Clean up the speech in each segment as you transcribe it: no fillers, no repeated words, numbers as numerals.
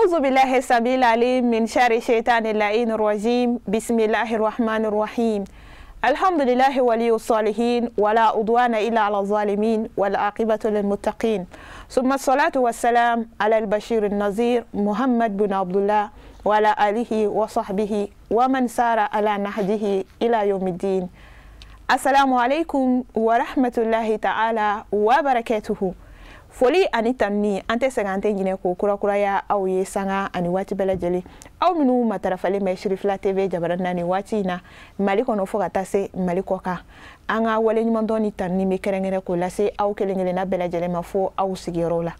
أعوذ بالله السميع العليم من شر الشيطان اللعين الرجيم. بسم الله الرحمن الرحيم. الحمد لله ولي الصالحين ولا عدوان إلا على الظالمين والعاقبة للمتقين، ثم الصلاة والسلام على البشير النذير محمد بن عبد الله وعلى آله وصحبه ومن سار على نهجه إلى يوم الدين. السلام عليكم ورحمة الله تعالى وبركاته. Foli ani tanuni an tɛ sɛgɛn, an tɛ ɲinɛ k'o kurakuraya aw ye sanga ani waati bɛɛ lajɛlen. Aw minnu matarafalen bɛ Sirifila TV jabaranin na nin waati in na, Mali kɔnɔ fo ka taa se Mali kɔ kan, an ka waleɲumandɔn ni tanuni bɛ kɛrɛnkɛrɛn k'o lase aw kelen kelenna bɛɛ lajɛlen ma fo aw sigiyɔrɔw la.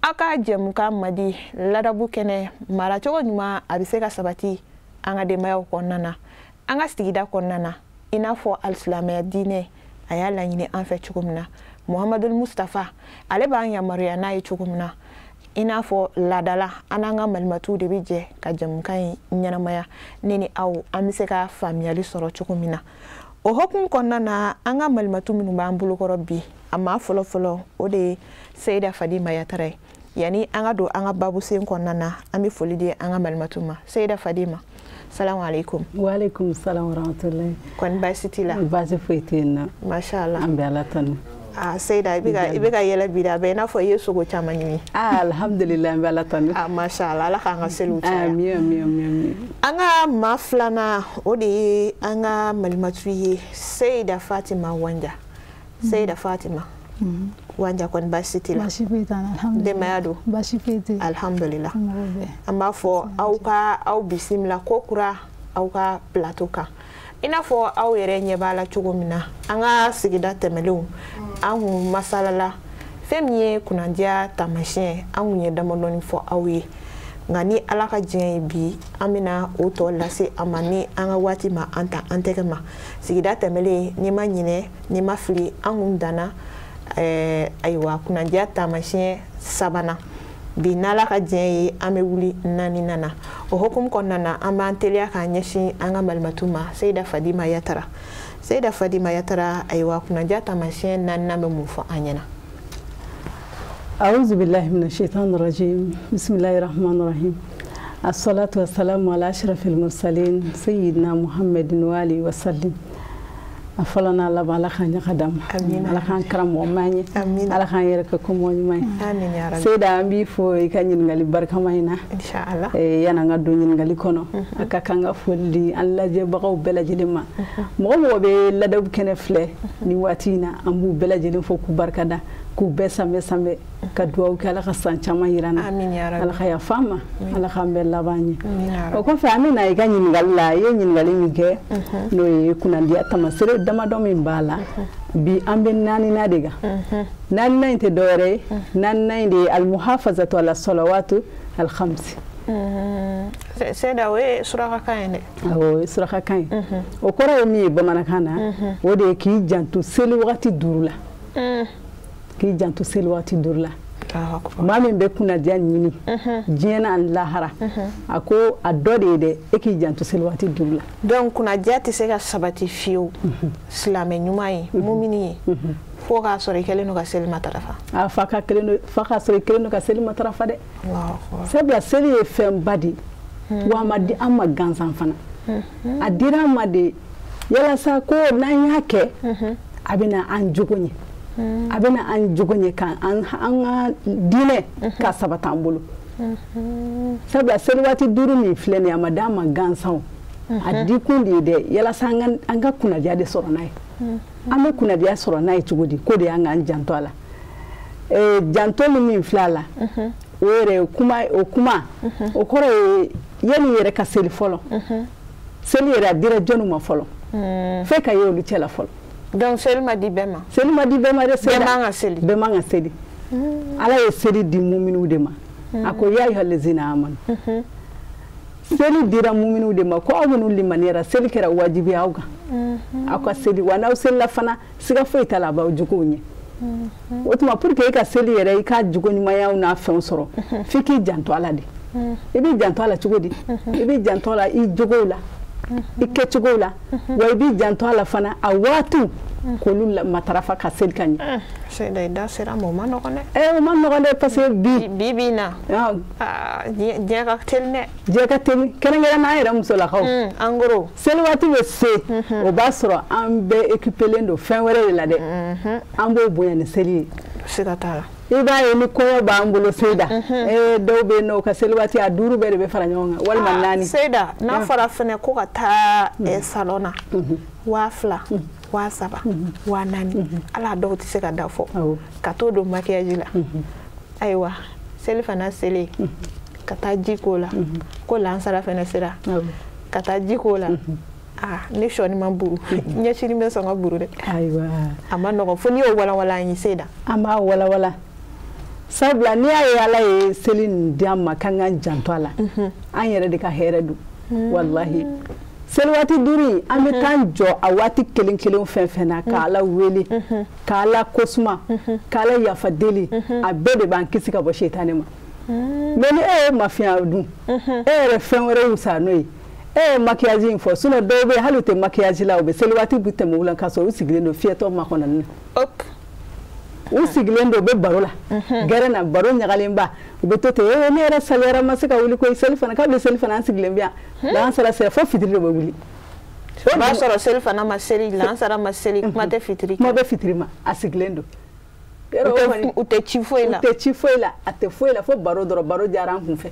Aw ka jɛmukan madi ladabu kɛnɛ, maracogo ɲuman a bɛ se ka sabati an ka denbayaw kɔnɔna na, an ka sigida kɔnɔna na, i n'a fɔ alisilamɛya diinɛ a y'a laɲini an fɛ cogo min na, Muhamadul Mustafa ale b'an yamaruya n'a ye cogo min na, i n'a fɔ laadala an n'an ka malimatuw de bɛ jɛ ka jɛmukan in ɲɛnamaya, ne ni aw an bɛ se ka faamuyali sɔrɔ cogo min na. O hokumu kɔnɔna na, an ka malimatu minnu b'an bolokɔrɔ bi, a maa fɔlɔ fɔlɔ o de ye Seyida Fadima Yatara ye. Yanni an ka don an ka babusen kɔnɔna na, an bɛ foli di an ka malimatu ma. Seyida Fadima, salamu alaikum. Wa alaikum salam wa rahmatullahi. Kɔni baasi t'i la? Baasi foyi tɛ yen nɔ. Masha Allah. An bɛ Ala tanu. Ah, Seyida, i bɛ ka yɛlɛ bi de, a bɛ i n'a fɔ i ye sogo caman ɲimi. Ah, alhamdulillah, an bɛ Ala tanu. Ah, masha Allah, Ala k'an ka seliw caya. Amin, amin, amin, amin. An ka maa filanan, o de ye an ka malimatu ye, Seyida Fatima Wanja. Seyida Fatima Wanja, kɔni baasi t'i la? Baasi foyi t'an na, alhamdulilah. Denbaya don? Baasi foyi tɛ yen. Alhamdulillah. Somɔgɔw bɛɛ? An b'a fɔ aw ka aw bisimila ko kura aw ka plateau kan. I n'a fɔ aw yɛrɛ ɲɛ b'a la cogo min na, an ka sigida tɛmɛlenw an kun masalala fɛn min ye kunnadiya taamasiyɛn, an kun ye damadɔni fɔ aw ye. Nka ni Ala ka diɲɛ ye, bi an bɛna o tɔ lase a ma ni an ka waati ma an ta an tɛgɛ ma. Sigida tɛmɛlen, n'i ma ɲinɛ, n'i ma fili, an kun danna ayiwa kunnadiya taamasiyɛn sabanan. Bi n'Ala ka diɲɛ ye, an bɛ wuli naaninan na. O hokumu kɔnɔna na, an b'an teliya k'an ɲɛsin an ka malimatu ma, Seyida Fadima Yatara. Seyida Fadima Yatara, ayiwa kunnadiya taamasiyɛn naaninan bɛ mun fɔ an ɲɛna? أعوذ بالله من الشيطان الرجيم. بسم الله الرحمن الرحيم. الصلاة والسلام على أشرف المرسلين سيدنا محمد وآله وسلم. A fɔlɔ n'a laban, Ala k'an ɲɛ ka d'an ma. Amina. Ala k'an karamɔgɔ ɲuman ye. Amina. Ala k'an yɛrɛ kɛ komɔgɔ ɲuman ye. Amin ya rabbi. Seyida, an b'i fo i ka ɲininkali barikama in na. Inshallah. Yanni an ka don ɲininkali kɔnɔ, a ka kan ka foli di an lajɛbagaw bɛɛ lajɛlen ma. Mɔgɔ mɔgɔ bɛ ladabu kɛnɛ filɛ nin waati in na, an b'u bɛɛ lajɛlen fo k'u barikada, k'u bɛɛ sanbɛ sanbɛ, ka dugawu kɛ Ala ka san caman yira an na. Amin ya rabbi. Ala ka yafa an ma, Ala k'an bɛɛ laban ɲɛ. Amin ya O rabbi. kɔfɛ, an bɛ na i ka ɲininkali la. I ye ɲininkali min kɛ, n'o ye kunnadiya tamasere damadɔ min b'a la, bi an bɛ naaninan de kan. Naaninan in tɛ dɔwɛrɛ ye, naaninan in de ye almuhafazatu ala salawatu alkhamsi. Seyida, o ye surakakan ye dɛ. Awɔ, o ye surakakan ye. O kɔrɔ ye min ye bamanankan na, o de ye k'i janto seli wagati 5 la, k'i janto seli wagati 5 la. Allahu akbar. Maa min bɛ kunnadiya ɲini diɲɛ na ani lahara, a ko a dɔ de ye dɛ, e k'i janto seli wagati 5 la. Donc kunnadiya tɛ se ka sabati fiyewu silamɛ ɲuman ye, mumini ye, fo k'a sɔrɔ i kɛlen don ka seli matarafa. A fa ka kelen don, fa k'a sɔrɔ i kelen don ka seli matarafa dɛ. Allahu akbar. Sabula seli ye fɛnba de ye, wa a ma di an ma gansan fana, a dira an ma de yalasa ko n'an y'a kɛ, a bɛna an jogo ɲɛ, a bɛna an jogo ɲɛ ka an ka diinɛ ka sabati an bolo. Sabula seli waati 5 min filɛ nin ye, a ma d'an ma gansan o, a dikun de ye dɛ yalasa an ka kunnadiya de sɔrɔ n'a ye. An bɛ kunnadiya sɔrɔ n'a ye cogo di? Ko de y'an k'an janto a la. Janto min filɛ a la, o yɛrɛ kuma, o kuma o kɔrɔ ye yanni yɛrɛ ka seli fɔlɔ, seli yɛrɛ a dira jɔnni ma fɔlɔ? F'e ka ye olu cɛ la fɔlɔ. Donc seli ma di bɛɛ ma? Seli ma di bɛɛ ma dɛ. Bɛɛ man ka seli? Bɛɛ man ka seli. Ala ye seli di muminiw de ma. A ko ya ayyuhal ladzina amanu, seli dira muminiw de ma, ko aw minnu limaniyara, seli kɛra wajibi aw kan, aw ka seli. Wa n'aw selila fana, siga foyi t'a la, a b'aw jogow ɲɛ. O tuma, pour que e ka seli yɛrɛ, i ka jogo ɲumanyaw n'a fɛnw sɔrɔ, f'i k'i janto a la de. I b'i janto a la cogo di? I b'i janto a la i jogow la, i kɛcogow la, wa i b'i janto a la fana a waatiw. K'olu matarafa ka seli ka ɲɛ. Seyida i da sera ma o ma nɔgɔn dɛ. O ma nɔgɔn dɛ parce que bi. Bi bi in na. Diɲɛ ka teli dɛ. Diɲɛ ka teli kɛrɛnkɛrɛn n'an yɛrɛ musolakaw. En gros. Seli waati bɛ se. O b'a sɔrɔ an bɛɛ occupélen don fɛn wɛrɛ de la dɛ. An b'o bonya ni seli ye. Siga t'a la. I b'a ye ni kɔɲɔ b'an bolo Seyida. Dɔw bɛ yen nɔ u ka seli waati a 5 bɛɛ de bɛ fara ɲɔgɔn kan walima 4. Seyida n'a fɔra fɛnɛ ko ka taa salon na. 2000. 3000 4000 ala dɔw tɛ se ka da fɔ ka t'o don maquillage la ayiwa seli fana selen ka taa ji k'o la ko lansara fana sera ka taa ji k'o la ni sɔɔni ma buru ɲɛsini bɛ sɔn ka buru dɛ ayiwa a ma nɔgɔn fo n'i y'o walawala an ye Seyida an b'a walawala sabula n'i y'a ye Ala ye seli nin di an ma k'an k'an janto a la an yɛrɛ de ka hɛrɛ don walahi seli waati 5 in an bɛ taa jɔ a waati kelen kelen fɛn fɛn na ka Ala wele ka Ala kosuma ka Ala yafa deli a bɛɛ de b'an kisi ka bɔ sitani ma mais ni e ye mafiya dun e yɛrɛ fɛn wɛrɛ wusa n'o ye e ye maquillage in fɔ sinon dɔw bɛ yen hali u tɛ maquillage la u bɛ seli waati bɛ tɛmɛ u la k'a sɔrɔ u sigilen don fiyɛtɔ makɔnɔni na u sigilen don u bɛ baro la gɛrɛ na baro ɲagalenba u bɛ to ten ne yɛrɛ saliyara ma se ka wuli koyi seli fana k'a bɛ seli fana an sigilen bɛ yan lansara sera fo fitiri de bɛ wuli o b'a sɔrɔ seli fana ma seli lansara ma seli kuma tɛ fitiri kuma bɛ fitiri ma a sigilen don u tɛ ci foyi la u tɛ ci foyi la a tɛ foyi la fo baro dɔrɔn baro diyara an kun fɛ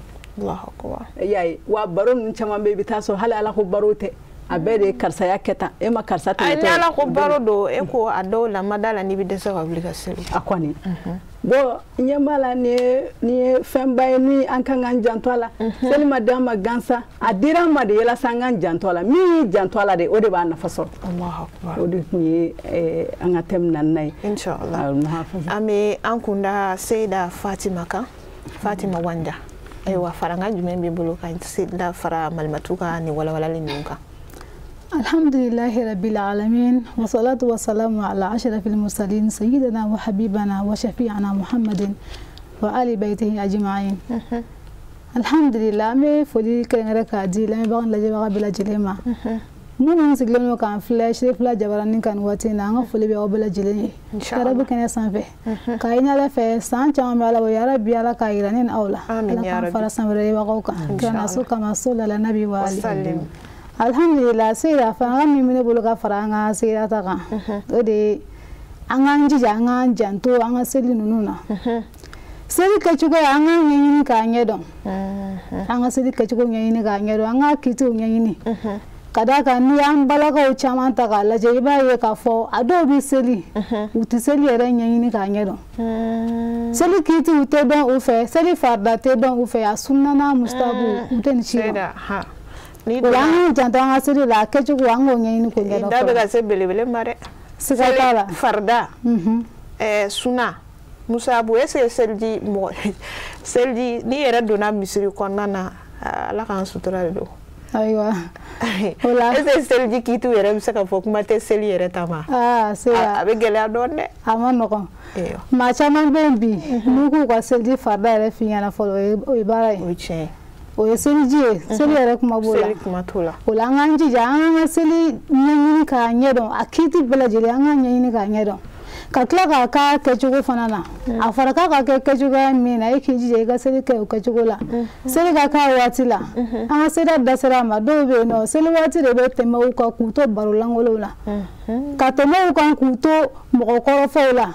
i y'a ye wa baro ninnu caman bɛ yen i bɛ taa sɔrɔ hali Ala ko baro tɛ a bɛɛ de ye karisa y'a kɛ tan e ma karisa tɛmɛtɔ ye. Ni Ala ko baro don e ko a dɔw la ma da la n'i bɛ dɛsɛ ka wuli ka seli. A kɔni bon ɲɛ b'a la nin ye fɛnba ye ni an kan k'an janto a la seli ma d'an ma gansan a dira an ma de yalasa an k'an janto a la min y'i janto a la de o de b'a nafa sɔrɔ. O de tun ye an ka thème naaninan ye. Inchallah an bɛ an kun da Seyida Fatima kan Fatima Wanja ayiwa farankan jumɛn b'i bolo ka da fara malimatu ka nin walawalali ninnu kan. الحمد لله رب العالمين والصلاة والسلام على أشرف المرسلين سيدنا وحبيبنا وشفيعنا محمد وآل بيته أجمعين. الحمد لله me foli kɛrɛnkɛrɛn k'a di lamɛnbagaw ni lajɛbaga bɛɛ lajɛlen ma minnu sigilen don k'an filɛ Cherifla jabaranin kan nin waati in na an ka foli bɛ aw bɛɛ lajɛlen ye tarabu kɛnɛ sanfɛ k'a ɲini Ala fɛ san caman bɛ Ala bolo yarabi Ala k'a yira ne ni aw la Ala k'an fara san wɛrɛ yebagaw kan kana so kama so lala nabi wa ali. Alhamdulillah Seyida fanga min bɛ ne bolo ka fara an ka Seyida ta kan o de ye an k'an jija an k'an janto an ka seli ninnu na seli kɛcogo an k'a ɲɛɲini k'a ɲɛdɔn an ka seli kɛcogo ɲɛɲini k'a ɲɛdɔn an k'a kitiw ɲɛɲini ka d'a kan n'i y'an balakaw caman ta k'a lajɛ i b'a ye k'a fɔ a dɔw bɛ seli u tɛ seli yɛrɛ ɲɛɲini k'a ɲɛdɔn seli kitiw tɛ dɔn u fɛ seli farida tɛ dɔn u fɛ a sunna n'a mustabu u tɛ nin si dɔn. O la an k'an janto an ka seli la a kɛcogo an k'o ɲɛɲini k'o ɲɛdɔn. Da bɛ ka se belebele ma dɛ. Siga t'a la. Farida. Suna musabu est-ce que seliji mɔgɔ seliji n'i yɛrɛ donna misiri kɔnɔna na Ala k'an sutura de don. Ayiwa. O la est-ce que seliji kitiw yɛrɛ bɛ se ka fɔ kuma tɛ seli yɛrɛ ta ma. Seyida. A bɛ gɛlɛya dɔɔni dɛ. A ma nɔgɔn. Maa caman bɛ yen bi n'u k'u ka seliji farida yɛrɛ f'i ɲɛna fɔlɔ o ye baara ye. O ye tiɲɛ ye. O ye seliji ye seli yɛrɛ kuma b'o la seli kuma t'o la o la an k'an jija an k'an ka seli ɲɛɲini k'a ɲɛdɔn a kiiti bɛɛ lajɛlen an k'a ɲɛɲini k'a ɲɛdɔn ka tila k'a k'a kɛcogo fana na a fɔra k'a ka kɛ kɛcogoya min na e k'i jija i ka seli kɛ o kɛcogo la seli ka k'a waati la an ka seli da sera a ma dɔw bɛ yen nɔ seli waati de bɛ tɛmɛ u kan k'u to baro lankolonw la ka tɛmɛ u kan k'u to mɔgɔ kɔrɔfɔw la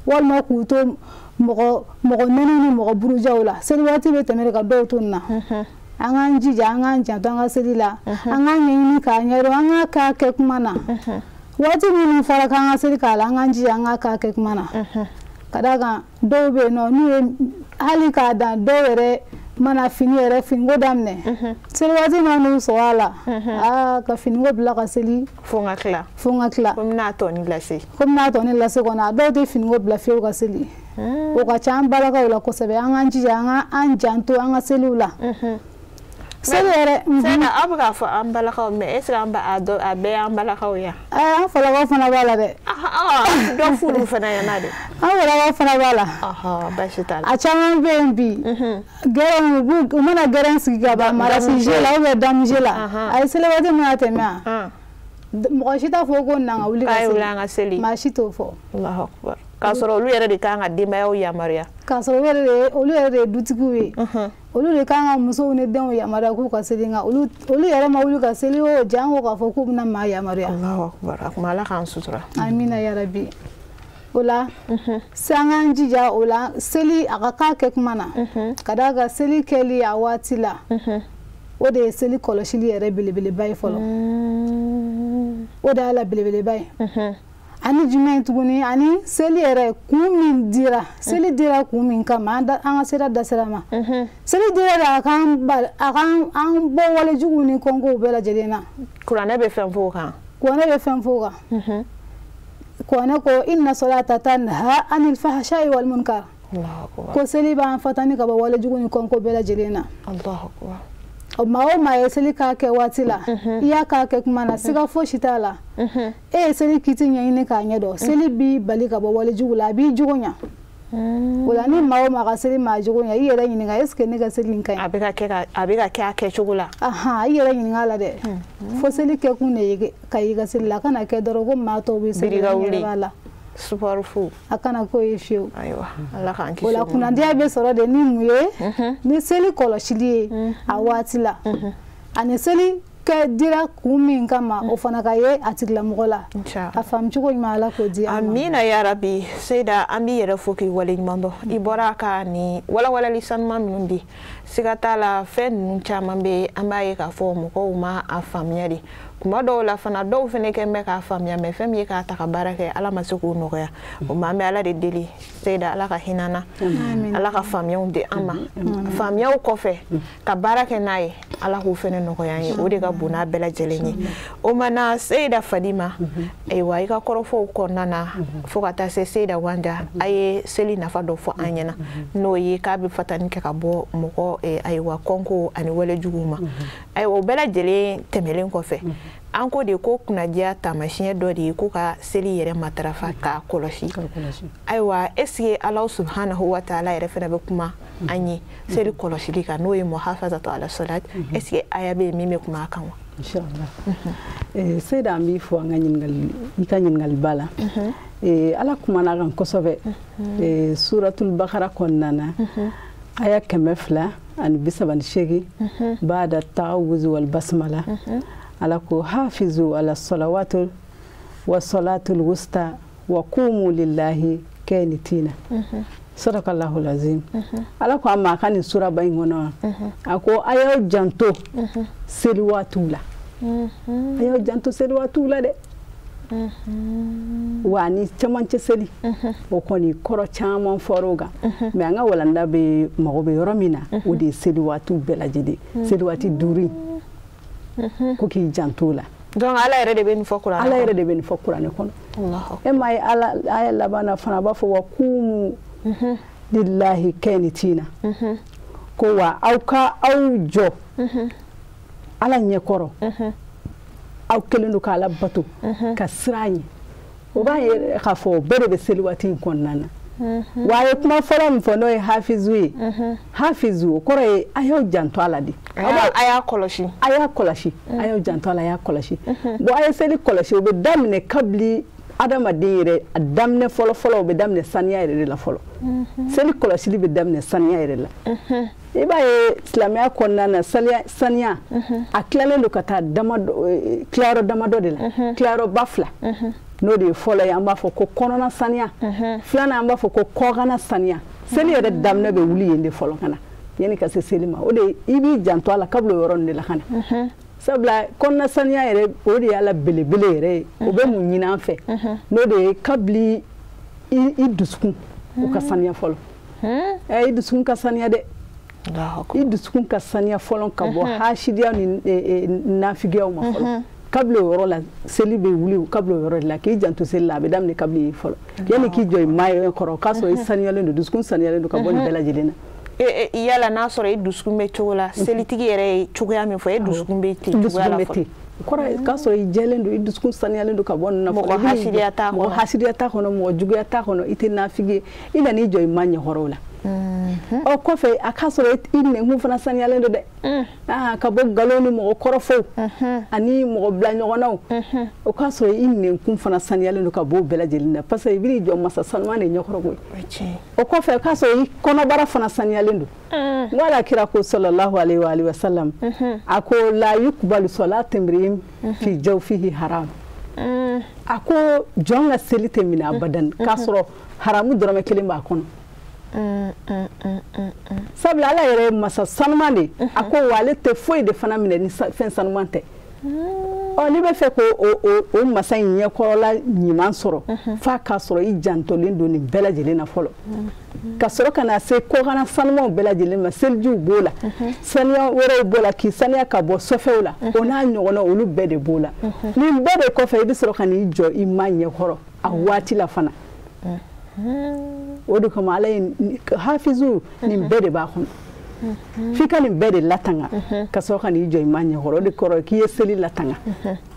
walima k'u to mɔgɔ nɛnɛ ni mɔgɔ burujaw la seli waati bɛ tɛmɛ de ka dɔw to nin na an k'an jija an k'an janto an ka seli la an k'an ɲɛɲini k'a ɲɛdɔn an k'a kɛ kuma na waati minnu fɔra k'an ka seli k'a la an k'an jija an k'a kɛ kuma na ka d'a kan dɔw bɛ yen nɔ n'u ye hali k'a dan dɔw yɛrɛ mana fini yɛrɛ finiko daminɛ seli waati ma n'u sɔrɔ a la aa ka finiko bila ka seli fo n ka tila fo n ka tila komi n'a tɔ ni lase komi n'a tɔ ni lase kɔnɔ a dɔw tɛ finiko bila fiyewu ka seli o ka ca an balakaw la kosɛbɛ an k'an jija an k'an janto an ka seliw la seli yɛrɛ Seyida aw bɛ k'a fɔ an balakaw mais est ce que an b'a dɔn a bɛɛ y'an balakaw ye an falakaw fana b'a la dɛ dɔ f'olu fana ɲɛna de an falakaw fana b'a la baasi t'a la a caman bɛ yen bi gɛrɛn u mana gɛrɛn sigi ka ban marasije la ou bien damije la a ye seli waati mana tɛmɛ a Mɔgɔ si t'a fɔ ko na n ka wuli ka seli, maa si t'o fɔ. Allahu akbar. K'a sɔrɔ olu yɛrɛ de kan ka denbayaw yamaruya. K'a sɔrɔ olu yɛrɛ de ye dutigiw ye. Olu de kan ka musow ni denw yamaruya k'u ka seli, nka olu yɛrɛ ma wuli ka seli o jango k'a fɔ k'u bɛna maa yamaruya. Allahu akbar. A kuma Ala k'an sutura. Amina yarabi. O la an k'an jija o la, seli a ka k'a kɛ kuma na, ka d'a kan seli kɛli a waati la, o de ye seli kɔlɔsili yɛrɛ belebeleba ye fɔlɔ. O de y'a la belebeleba ye. Ani jumɛn tuguni, ani seli yɛrɛ kun min dira, seli dira kun min kama, an ka sira da sira ma. Seli dira de a k'an bɔ walejuguw ni kɔnkow bɛɛ lajɛlen na. Kuranɛ bɛ fɛn fɔ o kan. Kuranɛ bɛ fɛn fɔ o kan. Kuranɛ ko inna salata tanha anil fahsha'i wal munkar. Ko seli b'an fatani ka bɔ walejugu ni kɔnko bɛɛ lajɛlen na. Allahu akbar. O maa o maa ye seli k'a kɛ waati la, i y'a k'a kɛ kuma na, siga fosi t'a la. E ye seli kiti ɲɛɲini k'a ɲɛdɔn, seli b'i bali ka bɔ walejugu la, a b'i jogo ɲa. O la ni maa o maa ka seli maa jogo ɲa, i yɛrɛ ɲininka est ce que ne ka seli in ka ɲi? A bɛ ka kɛ a bɛ ka kɛ a kɛcogo la. Ahan, i yɛrɛ ɲininka la dɛ. Fo seli kɛkun de ye ka y'i ka seli la, a kana kɛ dɔrɔn ko maa tɔw bɛ seli la, n yɛrɛ b'a la. Subaro fu. A kana k'o ye fiyewu. Ayiwa, Ala k'an kisi. O la kunnadiya bɛ sɔrɔ de ni mun ye? Ni seli kɔlɔsili ye a waati la. Ani seli kɛ dira kun min kama, o fana ka ye a tigilamɔgɔ la. A faamu cogo ɲuman Ala k'o di an ma. Amina ya rabi. Seyida, an b'i yɛrɛ fo k'i waleɲuman dɔn. I bɔra ka nin walawalali sanuman ninnu di. Siga t'a la, fɛn ninnu caman bɛ an b'a ye k'a fɔ mɔgɔw ma a faamuya de. Kuma dɔw la fana dɔw fana kɛ bɛ k'a faamuya, mɛ fɛn min ye k'a ta ka baara kɛ, Ala ma se k'o nɔgɔya. O ma, an bɛ Ala de deli Seyida, Ala ka hinɛ an na, Ala ka faamuyaw di an ma. Faamuyaw kɔfɛ ka baara kɛ n'a ye, Ala k'o fana nɔgɔya an ye, o de ka bon n'a bɛɛ lajɛlen ye. O ma na Seyida Fadima, ayiwa i ka kɔrɔfɔw kɔnɔna na fo ka taa se Seyida Wanja, a ye seli nafa dɔ fɔ an ɲɛna, n'o ye k'a bɛ fatani kɛ ka bɔ mɔgɔ ayiwa kɔnko ani walejuguw ma. Ayiwa o bɛɛ lajɛlen tɛmɛlen kɔfɛ, an ko de ko kunnadiya taamasiyɛn dɔ de ye ko ka seli yɛrɛ matarafa k'a kɔlɔsi. Ayiwa est ce que Ala subhanahu wa taala yɛrɛ fana bɛ kuma an ye seli kɔlɔsili kan, n'o ye muhafazatu ala salat, est ce que aya bɛ yen min bɛ kuma a kan wa? Inshallah. Seyida, an b'i fo an ka ɲininkali, i ka ɲininkaliba la. Ala kumana kan kosɛbɛ suratul bakara kɔnɔna na, aya 238 bada ta'awuzu wal basmala. Ala ko hafizu ala salawatu wa salatul wusta wa qumu lillahi qanitina. Sadakallahu lazim. Ala ko a ma ka nin suraba in kɔnɔ, a ko a y'aw janto seli waatiw la. A y'aw janto seli waatiw la dɛ. Wa ni cɛmancɛ seli o kɔni kɔrɔ caman fɔra o kan, mɛ an ka walanda bɛ mago bɛ yɔrɔ min na, o de ye seli waatiw bɛɛ lajɛlen, seli waati 5 ko k'i janto o la. Donc Ala yɛrɛ de bɛ nin fɔ kuranɛ kɔnɔ. Ala yɛrɛ de bɛ nin fɔ kuranɛ kɔnɔ. E m'a ye Ala aya laban na fana a b'a fɔ wa qumu lillahi qanitina, ko wa aw ka aw jɔ Ala ɲɛkɔrɔ, aw kɛlen don k'Ala bato ka siran ɲɛ. O b'a ye k'a fɔ bɛɛ de bɛ seli waati in kɔnɔna na. Wa a ye kuma fɔlɔ min fɔ n'o ye hafizu ye, hafizu o kɔrɔ ye a y'aw janto a la de. A y'a kɔlɔsi. A y'a kɔlɔsi, a y'aw janto a la, a y'a kɔlɔsi. Bon, a ye seli kɔlɔsi, o bɛ daminɛ kabili adamaden yɛrɛ a daminɛ fɔlɔ fɔlɔ, o bɛ daminɛ saniya yɛrɛ de la fɔlɔ. Seli kɔlɔsili bɛ daminɛ saniya yɛrɛ la. I b'a ye silamɛya kɔnɔna na, saniya a tilalen don ka taa damadɔ, tilayɔrɔ damadɔ de la, tilayɔrɔba 2. N'o de ye fɔlɔ ye, an b'a fɔ ko kɔnɔna saniya, filanan an b'a fɔ ko kɔkanna saniya. Seli yɛrɛ daminɛ bɛ wuli yen de fɔlɔ ka na yanni ka se seli ma. O de i b'i janto a la kabini o yɔrɔ nin de la ka na. Sabula kɔnɔna saniya yɛrɛ o de y'a la belebele yɛrɛ ye, o bɛ mun ɲini an fɛ, n'o de ye kabini i dusukun o ka saniya fɔlɔ. I dusukun ka saniya dɛ. I dusukun ka saniya fɔlɔ ka bɔ hasidiya ni nafigiyaw ma fɔlɔ. Kabini o yɔrɔ la seli bɛ wuli, kabini o yɔrɔ de la k'i janto seli la, a bɛ daminɛ kabini fɔlɔ. Yanni k'i jɔ i maa yɛrɛ kɔrɔ, k'a sɔrɔ i saniyalen don, dusukun saniyalen don ka bɔ nin bɛɛ lajɛlen na. Yala n'a sɔrɔ i dusukun bɛ cogo la, selitigi yɛrɛ ye cogoya min fɔ, e dusukun bɛ ten cogoya la fɔlɔ. Kɔrɔ k'a sɔrɔ i jɛlen don, i dusukun saniyalen don ka bɔ nin na fɔlɔ. Mɔgɔ hasidiya t'a kɔnɔ. Mɔgɔ hasidiya t'a kɔnɔ, mɔgɔ juguya t'a kɔnɔ, i tɛ nafigi ye, i nan'i jɔ i ma ɲɛkɔrɔ o la. O kɔfɛ a k'a sɔrɔ i nɛnkun fana saniyalen don dɛ. Ka bɔ nkalon ni mɔgɔ kɔrɔfɔw ani mɔgɔ bila ɲɔgɔnnaw. O k'a sɔrɔ i nɛnkun fana saniyalen don ka bɔ o bɛɛ lajɛlen na parce que i b'i jɔ masa sanuman de ɲɛkɔrɔ koyi. O kɔfɛ o k'a sɔrɔ i kɔnɔbara fana saniyalen don. N ko ala kira ko sallallahu alayhi wa sallam a ko la yuqbalu salatu imri'in fi jawfihi haram. A ko jɔn ka seli tɛ minɛ abadan k'a sɔrɔ haramu dɔrɔmɛ kelen b'a kɔnɔ. Sabula ala yɛrɛ ye masa sanuman de, a ko wa ale tɛ foyi de fana minɛ ni fɛn sanuman tɛ. Ɔ n'i bɛ fɛ ko o masa in ɲɛkɔrɔla ɲuman sɔrɔ f'a k'a sɔrɔ i jantolen don nin bɛɛ lajɛlen na fɔlɔ. Ka sɔrɔ ka na se kɔkanna sanumanw bɛɛ lajɛlen ma, selijiw b'o la, saniya wɛrɛw b'o la, k'i saniya ka bɔ sɔfɛw la, o n'a ɲɔgɔnna olu bɛɛ de b'o la. Nin bɛɛ de kɔfɛ i bɛ sɔrɔ ka n'i jɔ i ma ɲɛkɔrɔ a waati la fana. O de kama ala ye hafizu nin bɛɛ de b'a kɔnɔ. F'i ka nin bɛɛ de latanga ka sɔrɔ ka n'i jɔ i ma ɲɛkɔrɔ. O de kɔrɔ k'i ye seli latanga.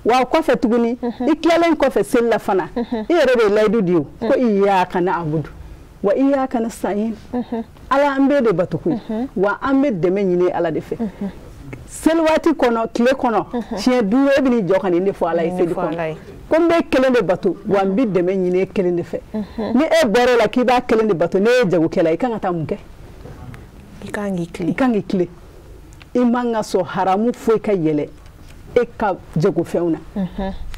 Wa o kɔfɛ tuguni i tilalen kɔfɛ seli la fana i yɛrɛ de ye layidu di o ko iyyaka na'budu wa iyyaka nasta'in. Ala an b'e de bato koyi, wa an bɛ dɛmɛ ɲini ala de fɛ. Seli waati kɔnɔ tile kɔnɔ siɲɛ 5 e bɛ n'i jɔ ka nin de fɔ ala ye seli kɔnɔ. Ko n bɛ kelen de bato wa n bɛ dɛmɛ ɲini e kelen de fɛ. Ni e bɔra o la k'i b'a kelen de bato, n'e ye jagokɛla i kan ka taa mun kɛ? I kan k'i tilen. I kan k'i tilen. I man ka sɔn haramu foyi ka yɛlɛ e ka jagofɛnw na.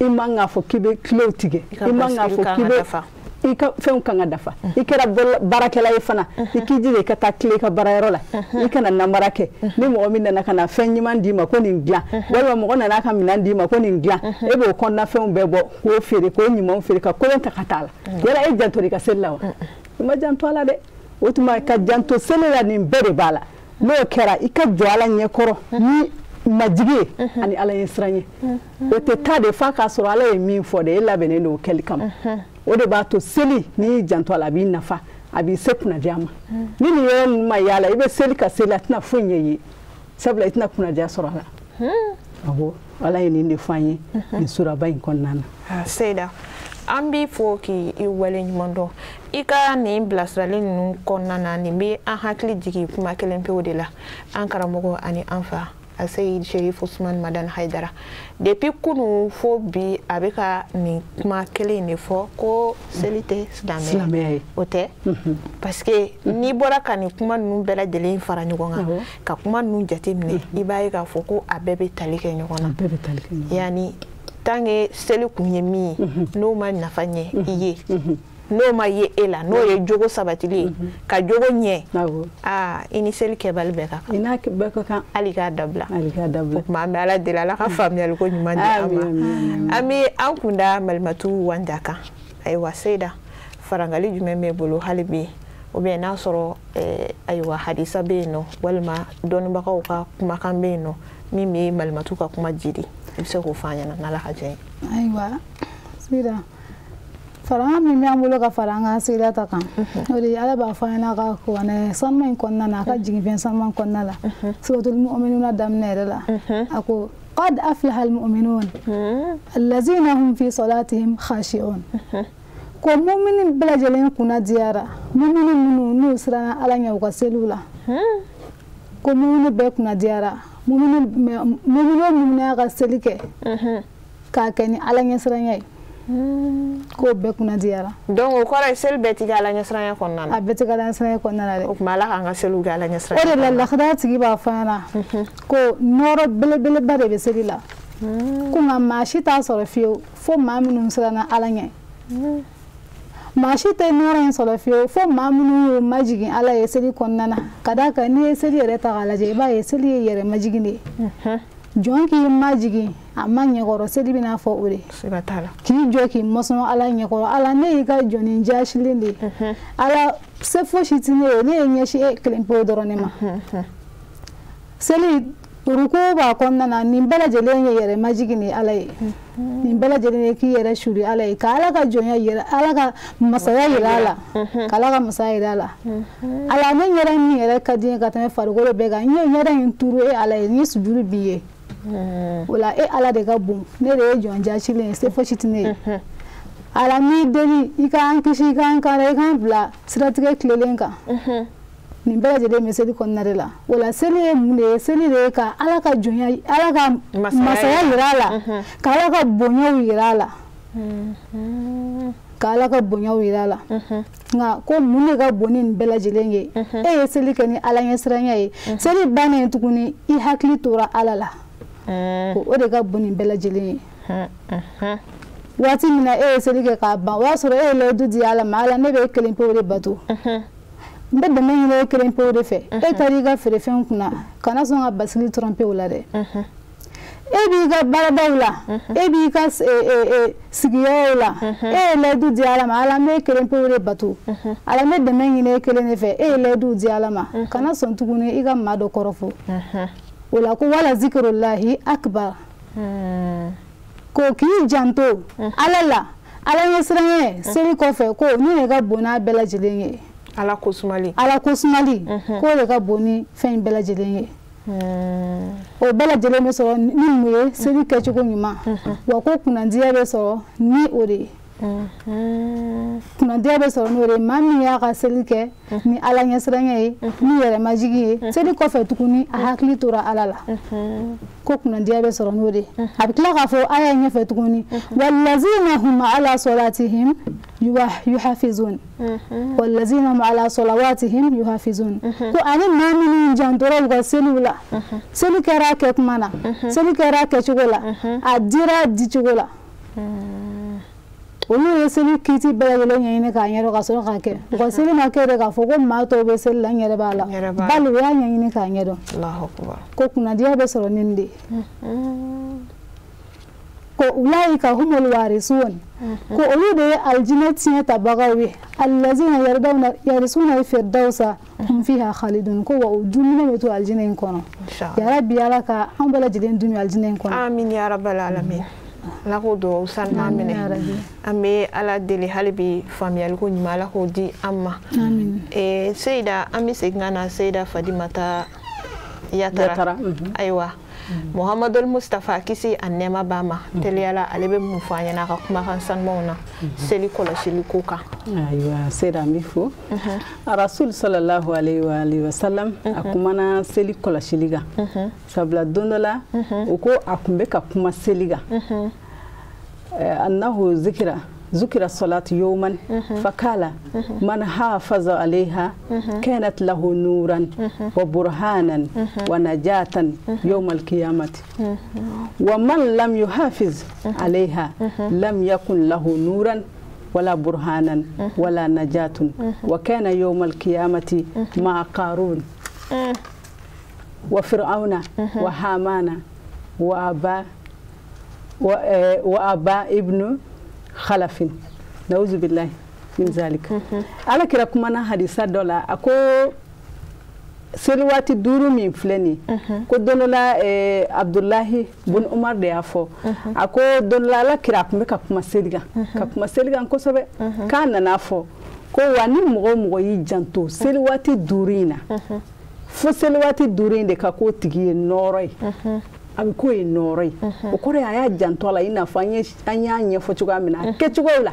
I man k'a fɔ k'i bɛ kilew tigɛ. I man k'a fɔ k'i bɛ i ka fɛnw kan ka dafa. I kɛra baarakɛla ye fana, i k'i jija i ka taa tile i ka baarayɔrɔ la, i kana namara kɛ. Ni mɔgɔ min nana ka na fɛn ɲuman d'i ma ko nin dilan, walima mɔgɔ nana ka minɛn d'i ma ko nin dilan, e b'o kɔnɔna fɛnw bɛɛ bɔ k'o feere, k'o ɲumanw feere ka kolon ta ka taa la. Yala e janto i ka seli la wa? I ma janto a la dɛ. O tuma ka janto seli la nin bɛɛ de b'a la. N'o kɛra i ka jɔ ala ɲɛkɔrɔ ni majigi ye ani ala ɲɛ siran ye. O tɛ taa de f'a k'a sɔrɔ ala ye min fɔ de, e labɛnnen don o kɛli kama. O de b'a to seli n'i y'i janto a la a b'i nafa, a b'i se kunnadiya ma. Ni nin yɔrɔ ninnu ma y'a la, i bɛ seli ka seli a tɛna foyi ɲɛ i ye, sabula i tɛna kunnadiya sɔrɔ a la. Awɔ, ala ye nin de fɔ an ye nin suraba in kɔnɔna na. Seyida, an b'i fo k'i wale ɲuman dɔn i ka nin bilasirali ninnu kɔnɔna na. Nin bɛ an hakili jigin kuma kelen pewu de la, an karamɔgɔ ani an fa Seyid Sherif Usman Madani Haidara. Depuis kunun fo bi a bɛ ka nin kuma kelen de fɔ ko seli tɛ silamɛya ye. O tɛ, parce que n'i bɔra ka nin kuma ninnu bɛɛ lajɛlen fara ɲɔgɔn kan ka kuma ninnu jateminɛ, i b'a ye k'a fɔ ko a bɛɛ bɛ tali kɛ ɲɔgɔn na. Yani tant que seli kun ye min ye, n'o ma nafa ɲɛ i ye, n'o ma ye e la, n'o ye jogo sabatili ye, ka jogo ɲɛ, aa i ni seli kɛbali bɛɛ ka kan. I n'a bɛɛ ka kan. Hali k'a dabila. Hali k'a dabila. O tuma an bɛ ala deli ala ka faamuyali ko ɲuman di an ma. An bɛ an kun da Malimatu Wanja kan. Ayiwa Seyida, farangali jumɛn b'e bolo hali bi, ou bien n'a sɔrɔ ayiwa hadisa bɛ yen nɔ, walima dɔnnibagaw ka kumakan bɛ yen nɔ min bɛ Malimatu ka kuma jidi, i bɛ se k'o fɔ an ɲɛna n'ala ka jɛ ye. Ayiwa Seyida, faranga min b'an bolo ka fara an ka Seyida ta kan, o de ye ala b'a fɔ an ɲɛna ka kuranɛ sanuman in kɔnɔna na, a ka jiginfɛn sanuman kɔnɔna la, suratul mu'minuna daminɛ yɛrɛ la, a ko qad aflaha almu'minun allazina hum fi salatihim khashi'un. Ko mumini bɛɛ lajɛlen kunna diyara, mumini minnu n'u siranna ala ɲɛ u ka seliw la, ko mumini bɛɛ kunna diyara, mumini o mumini y'a ka seli kɛ k'a kɛ ni ala ɲɛsiranya ye, k'o bɛɛ kunna diyara. Donc o kɔrɔ ye seli bɛɛ ti kɛ ala ɲɛsiranya kɔnɔna na. A bɛɛ ti kɛ ala ɲɛsiranya kɔnɔna na dɛ. O tuma ala k'an ka seliw kɛ ala ɲɛsiranya. O de la lakada tigi b'a fɔ an ɲɛna ko nɔɔrɔ belebeleba de bɛ seli la, ko nka maa si t'a sɔrɔ fiyewu fo maa minnu siranna ala ɲɛ. Maa si tɛ nɔɔrɔ in sɔrɔ fiyewu fo maa minnu y'u majigin ala ye seli kɔnɔna na. Ka d'a kan n'i ye seli yɛrɛ ta k'a lajɛ, i b'a ye seli ye yɛrɛ majigin de ye. Jɔn k'i majigin a ma ɲɛkɔrɔ, seli bɛna fɔ o de. K'i jɔ k'i mɔsɔn ala ɲɛkɔrɔ, ala ne y'i ka jɔnni jaasilen de ye, ala se fosi tɛ ne ye, ne ye ɲɛsin e kelen pewu dɔrɔn de ma. Seli ruku b'a kɔnɔna na, nin bɛɛ lajɛlen ye yɛrɛ majigin de ala ye, nin bɛɛ lajɛlen ye k'i yɛrɛ suri ala ye, ka ala ka jɔnya yɛrɛ, ala ka masaya yira a la, ka ala ka masaya yira a la. Ala ne yɛrɛ min yɛrɛ ka di n ye ka tɛmɛ farikolo bɛɛ kan, n ye yɛrɛ in turu e ala ye, n ye sujuru b'i ye. O la e ala de ka bon, ne de ye jɔn jaasilen ye, se fosi tɛ ne ye. Ala n'i deli i k'an kisi, i k'an kanda, i k'an bila siratigɛ tilelen kan. Nin bɛɛ lajɛlen bɛ seli kɔnɔna de la. O la seli ye mun de ye? Seli de ye ka Ala ka jɔnya, Ala ka masaya yira a la, ka Ala ka bonyaw yira a la, ka Ala ka bonyaw yira a la. Nka ko mun de ka bon ni nin bɛɛ lajɛlen ye? E ye seli kɛ ni Ala ɲɛsiranya ye, seli bannen tuguni i hakili tora Ala la, ko o de ka bon ni bɛɛ lajɛlen ye. Waati min na e ye seli kɛ k'a ban, o y'a sɔrɔ e ye layidu di Ala ma, Ala ne bɛ e kelen pewu de bato, n bɛ dɛmɛ ɲini e kelen pewu de fɛ. E taara i ka feerefɛnw kunna, kana sɔn ka basigi tromper o la dɛ. E b'i ka baaradaw la, e b'i ka sigiyɔrɔw la, e ye layidu di Ala ma, Ala n bɛ e kelen pewu de bato, Ala n bɛ dɛmɛ ɲini e kelen de fɛ. E ye layidu di Ala ma, kana sɔn tuguni i ka maa dɔ kɔrɔfɔ. O la ko wala zikrullahi akbar, ko k'i janto Ala la, Ala ɲɛsiranɲɛ seli kɔfɛ, ko ni de ka bon n'a bɛɛ lajɛlen ye. Ala ko sumali, Ala ko sumali, k'o de ka bon ni fɛn in bɛɛ lajɛlen ye. O bɛɛ lajɛlen bɛ sɔrɔ ni mun ye? Seli kɛcogo ɲuman. Wa ko kunnandiya bɛ sɔrɔ ni o de ye. Kunnandiya bɛ sɔrɔ n'o de ye. Maa min y'a ka seli kɛ ni Ala ɲɛsiranɲɛ ye, ni yɛrɛmajigin ye, seli kɔfɛ tuguni a hakili tora Ala la, ko kunnandiya bɛ sɔrɔ n'o de ye. A bɛ tila k'a fɔ aya ɲɛfɛ tuguni, wallazina hum ala salatihim yuhafizun, wallazina hum ala salawatihim yuhafizun, ko ani maa minnu jantora u ka seliw la, seli kɛra a kɛ kuma na, seli kɛra a kɛcogo la, a dira a dicogo la, olu ye seli kiiti bɛɛ lajɛlen ɲɛɲini k'a ɲɛdɔn ka sɔrɔ k'a kɛ. U ka seli ma kɛ de k'a fɔ ko maa tɔw bɛ seli la, n yɛrɛ b'a la, bali u y'a ɲɛɲini k'a ɲɛdɔn. Ko kunnadiya bɛ sɔrɔ nin de ye. Ko ulaika humul warisun, ko olu de ye alijinɛ tiɲɛ tabagaw ye. Allazina yarisuna firdausa hum fiha khalidun, ko wa u dumuni bɛ to alijinɛ in kɔnɔ. Ya Rabbi, Ala ka an bɛɛ lajɛlen dun alijinɛ in kɔnɔ. Amin ya rabbal alamin. Ala k'o dugawu sanu minɛ. An bɛ Ala deli hali bi faamuyaliko ɲuman Ala k'o di an ma. Seyida, an bɛ segin ka na Seyida Fadimata Yatara. Ayiwa, Muhamadul Mustafa kisi a nɛɛma b'a ma, teliyala ale bɛ mun fɔ an ɲɛna a ka kumakan sanumanw na seli kɔlɔsili ko kan? Ayiwa Seyida, an b'i fo. Rasul sallallahu alayhi wa alihi wa sallam a kumana seli kɔlɔsili kan. Sabula don dɔ la o ko a tun bɛ ka kuma seli kan. Annahu zikira salatu yawman fakala man hafaza alayha kanat lahu nuran wa burhanan wa najatan yawm alqiyamati wa man lam yuhafiz alayha lam yakun lahu nuran wala burhanan wala najatun wa kana yawm alqiyamati ma'a qarun wa fir'auna wa hamana wa aba ibnu khalafin, nauzu billahi min zalik. Ala kira kumana hadisa dɔ la, a ko seli waati duuru min filɛ nin ye, ko don dɔ la Abdulahi bun Umar de y'a fɔ, a ko don dɔ la Ala kira tun bɛ ka kuma seli kan, ka kuma seli kan kosɛbɛ, k'a nana fɔ ko wa ni mɔgɔ o mɔgɔ y'i janto seli waati duuru in na, fo seli waati duuru in de ka k'o tigi ye nɔɔrɔ ye. A bɛ k'o ye nɔɔrɔ ye. O kɔrɔ ye a y'a janto a la, i n'a fɔ an y'a ɲɛfɔ cogoya min na, a kɛcogow la,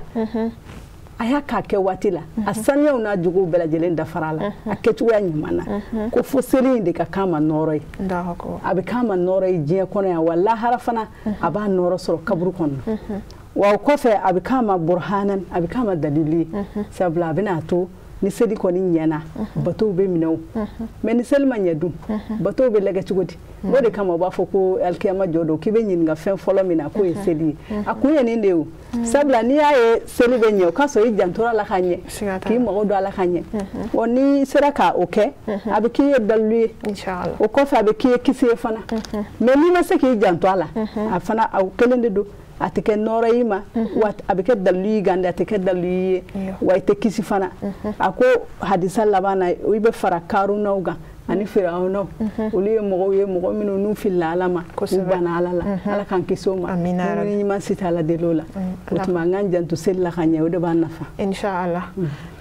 a y'a k'a kɛ waati la, a saniyaw n'a jogow bɛɛ lajɛlen dafara a la, a kɛcogoya ɲuman na, ko fo seli in de ka k'a ma nɔɔrɔ ye. A bɛ k'a ma nɔɔrɔ ye diɲɛ kɔnɔ yan, wa lahara fana a b'a nɔɔrɔ sɔrɔ kaburu kɔnɔ. Wa o kɔfɛ a bɛ k'a ma burhanan, a bɛ k'a ma dalili ye, sabula a bɛna to ni seli kɔni ɲɛna, batow bɛ minɛ o, mɛ ni seli ma ɲɛ dun, batow bɛ lajɛ cogo di? O de kama u b'a fɔ ko alikiyama jɔ don, k'i bɛ ɲininka fɛn fɔlɔ min na k'o ye seli ye. A kun ye nin de ye o, sabula n'i y'a ye seli bɛ ɲɛ, o k'a sɔrɔ i jantora la ka ɲɛ, k'i mago don a la ka ɲɛ. Wa n'i sera k'o kɛ, a bɛ k'i ye dalilu ye, o kɔfɛ a bɛ k'i ye kisi ye fana. Mɛ n'i ma se k'i janto a la, a fana o kelen de don. A tɛ kɛ nɔɔrɔ y'i ma, wa a bɛ kɛ dalilu y'i kan dɛ, a tɛ kɛ dalilu y'i ye, wa i tɛ kisi fana. A ko hadisa laban na, i bɛ fara karunaw kan ani firawunaw, olu ye mɔgɔw ye, mɔgɔ minnu n'u filila Ala ma, u banna Ala la. Ala k'an kisi o ma. Ni ɲuman si tɛ Ala deli o la. O tuma an k'an janto seli la ka ɲɛ, o de b'an nafa. Inshallah.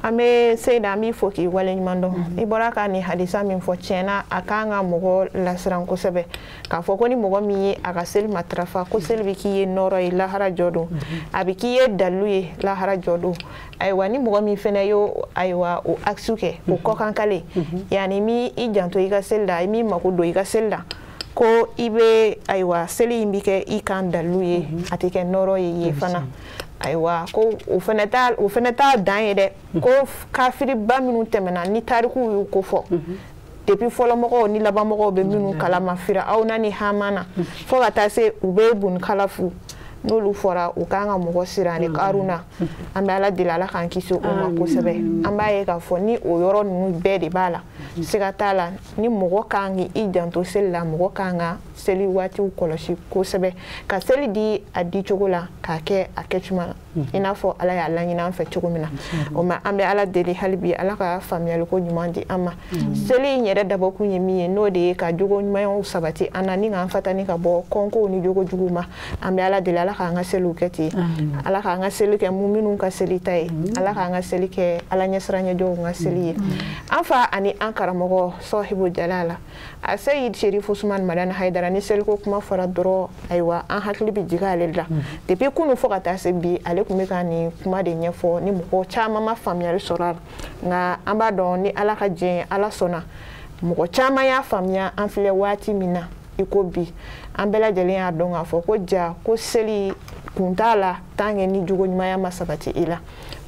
An bɛ Seyida, an b'i fo k'i waleɲuman dɔn. I bɔra ka nin hadisa min fɔ, tiɲɛna a kan ka mɔgɔ lasiran kosɛbɛ, k'a fɔ ko ni mɔgɔ min ye a ka seli matarafa, ko seli bɛ k'i ye nɔɔrɔ ye lahara jɔ don, a bɛ k'i ye dalilu ye lahara jɔ don. Ayiwa, ni mɔgɔ min fɛnɛ y'o, ayiwa, o aksu kɛ, o kɔkankale, yanni mi i janto i ka seli la, i m'i mako don i ka seli la, ko i bɛ, ayiwa, seli in bɛ kɛ i kan dalilu ye, a tɛ kɛ nɔɔrɔ ye i ye fana. Ayiwa, ko o fɛnɛ t'a, o fɛnɛ t'a dan ye dɛ, ko kafiriba minnu tɛmɛna ni tarikuw y'u ko fɔ, depuis fɔlɔmɔgɔw ni labanmɔgɔw bɛ minnu kalama, Firawuna ni Hamana, fo ka taa se u bɛ bun kalafu, n'olu fɔra, u kan ka mɔgɔ siran, ani Karuna. An bɛ Ala deli, Ala k'an kisi o ma kosɛbɛ. An b'a ye k'a fɔ ni o yɔrɔ ninnu bɛɛ de b'a la, siga t'a la, ni mɔgɔ kan k'i janto seli la, mɔgɔ kan ka seli waatiw kɔlɔsi kosɛbɛ, ka seli di a di cogo la, k'a kɛ a kɛcogo la i n'a fɔ Ala y'a laɲini an fɛ cogo min na. O ma, an bɛ Ala deli hali bi, Ala ka faamuyaliko ɲuman di an ma. Seli in yɛrɛ dabɔkun ye min ye, n'o de ye ka jogo ɲumanw sabati an na, ni k'an fatani ka bɔ kɔnkow ni jogo juguw ma. An bɛ Ala deli, Ala k'an ka seliw kɛ ten, Ala k'an ka seli kɛ minnu ka seli ta ye, Ala k'an ka seli kɛ Ala ɲɛsiranɲɛjɔw ka seli ye. An fa ani an karamɔgɔ Sɔhibu Jalala a Seyid Sherif Usman Madani Haidara, ni seliko kuma fɔra dɔrɔn, ayiwa, an hakili bɛ jigin ale la. Depuis kunu fo ka taa se bi, ale tun bɛ ka nin kuma de ɲɛfɔ, ni mɔgɔ caman ma faamuyali sɔrɔ a la, nka an b'a dɔn ni Ala ka jɛn, Ala sɔnna, mɔgɔ caman y'a faamuya. An filɛ waati min na i ko bi, an bɛɛ lajɛlen y'a dɔn k'a fɔ ko ja ko seli kun t'a la tant que ni jogo ɲumanya ma sabati i la.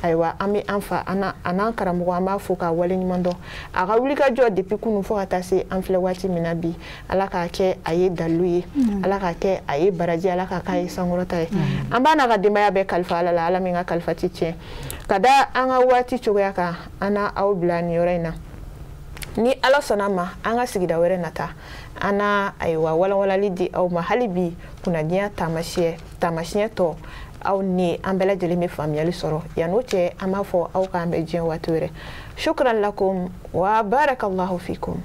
Ayiwa, an bɛ an fa a n'an karamɔgɔ, an b'a fo k'a waleɲuman dɔn, a ka wulikajɔ depuis kunun fo ka taa se an filɛ waati min na bi. Ala k'a kɛ a ye dalilu ye, Ala k'a kɛ a ye baraji, Ala k'a k'a ye sankɔrɔta ye. An b'a n'a ka denbaya bɛɛ kalifa Ala la, Ala min ka kalifa ti tiɲɛ. Ka da an ka waati cogoya kan, an n'a aw bila nin yɔrɔ in na. Ni Ala sɔnna ma, an ka sigida wɛrɛ nata, an n'a, ayiwa, walawalali di aw ma hali bi kunnadiya taamasiyɛn, taamasiyɛn tɔ, aw ni an bɛɛ lajɛlen bɛ faamuyali sɔrɔ. Yan'o cɛ, an b'a fɔ aw k'an bɛn diɲɛ waati wɛrɛ. Shukran lakum wa barakallahu fikum.